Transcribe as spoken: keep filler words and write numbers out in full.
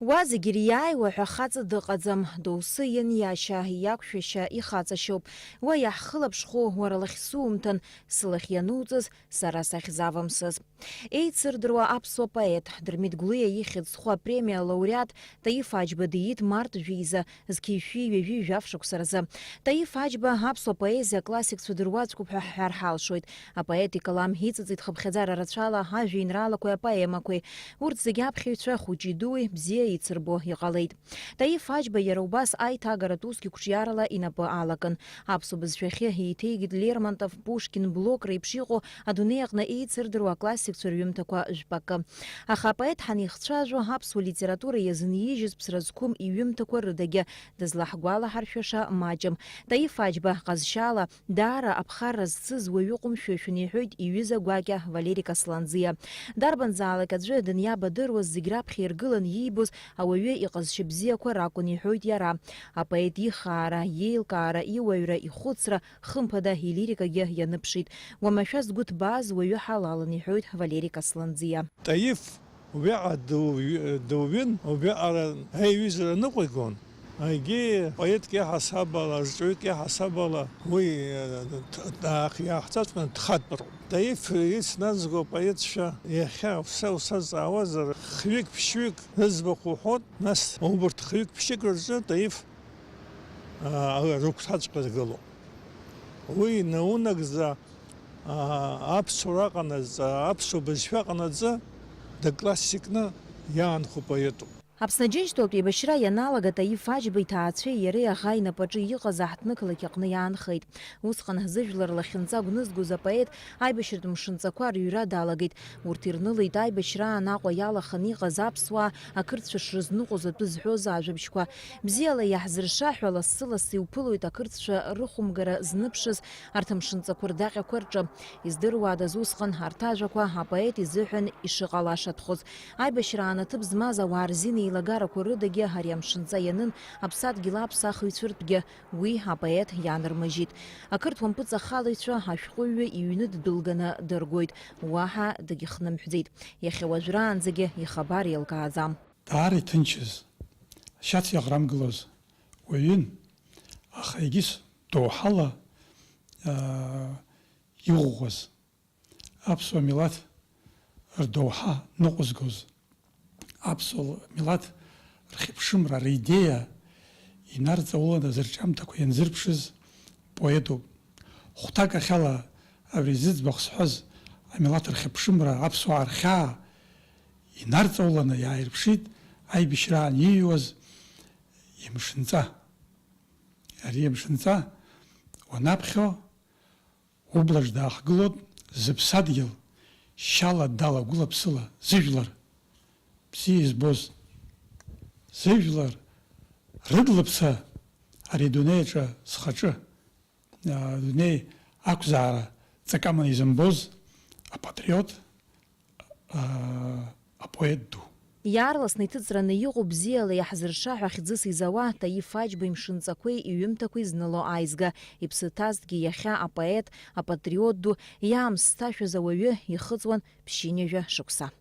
Уа зегь ириааиуа ҳәа хаҵа дыҟаӡам, доусы ианиашьа, иақәшәашьа ихаҵашьоуп. Уа иаҳхылаԥшхәу уара лахь сумҭан, сылахь иануҵаз сара сахьзавымсыз. Еицырдыруа аԥсуа поет, Дырмит Гәлиа ихьӡ зху апремиа алауреат Таиф Аџьба диит март жәеиза, зқьи шәи ҩажәи жәаф шықәса рзы. Таиф Аџьба аԥсуа поезиа аклассикцәа дыруаӡәкуп ҳәа ҳҳәар ҳалшоит. Апоет икалам иҵыҵит хыԥхьаӡара рацәала ажәеинраалақәеи апоемақәеи. Урҭ зегьы аԥхьаҩцәа хәыҷи дуи бзиа еицырбо иҟалеит. Таиф Аџьба иара убас аиҭагаратә усгьы қәҿиарала инапы алакын. Аԥсуа бызшәахьы еиҭеигеит Лермонтов, Пушкин, Блок реиԥш иҟоу адунеи аҟны еицырдыруа аклассикцәа рҩымҭақәа жәпакы. Аха апоет ҳанихцәажәо, аԥсуа литература иазынижьыз ԥсра зқәым иҩымҭақәа рыдагьы дызлаҳгәалаҳаршәаша маҷым. Таиф Аџьба ҟазшьала даара аԥхарра зцыз уаҩы ҟәымшәышәын, иҳәоит иҩыза гәакьа Валери Касланӡиа. Дарбанзаалак аӡәы дыниабадыруаз зегь раԥхьа иргылан иибоз ауаҩы иҟазшьа бзиақәа ракәын, иҳәоит иара. Апоет ихаара, иеилкаара, иуаҩра, ихәыцра, хымԥада, илирикагьы ианыԥшит. Уамашәа згәы ҭбааз уаҩы ҳалалын, иҳәоит Валери Касланӡиа. Таиф убриаҟара дыуҩ-, дыуҩын, убриаҟара аиҩызара ныҟәигон. Егьи поетк иаҳасаб ала, рҵаҩык иаҳасаб ала уи, э, д-, д-, иаахҵәаҵәҟьаны дхатәроуп. Таиф ицназго апоетцәа иахьа уса-, усазҵаауазар, хҩык-ԥшьҩык рыӡбахә уҳәоит, нас убарҭ хҩык-ԥшьҩык рҿы Таиф, а, рыгәҭаҵәҟьа ргылоуп. Уи наунагӡа, а, аԥсуара аҟанаҵ-, аԥсуа бызшәа аҟанаҵы дыклассикны иаанхо поетуп. Аԥсны Аџьынџьтәылатә еибашьра ианалага, Таиф Аџьба иҭаацәеи иареи аӷа инапаҿы иҟаз аҳҭнықалақь аҟны иаанхеит. Усҟан зыжәлар лахьынҵа гәнызгоз апоет аибашьратә мшынҵақәа рыҩра далагеит. Урҭ ирнылеит аибашьраан Аҟәа иалаханы иҟаз аԥсуаа, ақырҭцәа шрызныҟәоз атәы зҳәоз ажәабжьқәа. Бзиала иаҳзырша ҳәа лассы-лассы иуԥылоит ақырҭцәа рыхәымгара зныԥшыз арҭ амшынҵақәа рдаҟьақәа рҿы. Издыруадаз усҟан арҭ ажәақәа апоет изыҳәан ишыҟалашатәхоз. Аибашьраан аҭыԥ змаз ауаа рзин еилагарақәа рыдагьы ари амшынҵа ианын аԥсадгьыл аԥсахыҩцәа ртәгьы. Уи апоет ианармыжьит. Ақырҭуа мпыҵахалаҩцәа ашәҟәыҩҩы иҩны ддәылганы дыргоит, уаҳа дагьыхнымҳәӡеит. Иахьа уажәраанӡагьы ихабар еилкааӡам. Даара иҭынчыз, ашьац иаӷрамгылоз уаҩын, аха егьыс доуҳала, аа, иӷәӷәаз. Аԥсуа милаҭ рдоуҳа ныҟәызгоз, аԥсуа милаҭ рхьыԥшымра, ридеиа инарҵауланы зырҿиамҭақәа ианзырԥшыз поетуп. Хәҭак ахьала абри зыӡбахә сҳәаз амилаҭ рхьыԥшымра, аԥсуаа рхьаа инарҵауланы иааирԥшит аибашьраан ииҩуаз имшынҵа. Ари имшынҵа уанаԥхьо, Ублаҿ даахгылоит зыԥсадгьыл шьала дала гәыла-ԥсыла зыжәлар бзиа избоз, зыжәлар рыдлаԥса ари адунеи аҿы зхаҿы, а, адунеи ақәзаара ҵакы аманы изымбоз апатриот, а, апоет ду. Иаарласны иҭыҵраны иҟоу бзиала иаҳзырша ҳәа хьӡыс изауа Таиф Аџьба имшынҵақәеи иҩымҭақәеи зныло аизга, иԥсы ҭазҭгьы иахьа апоет, апатриот ду, иаамсҭашәаз ауаҩы ихыҵуан ԥшьынҩажәа шықәса.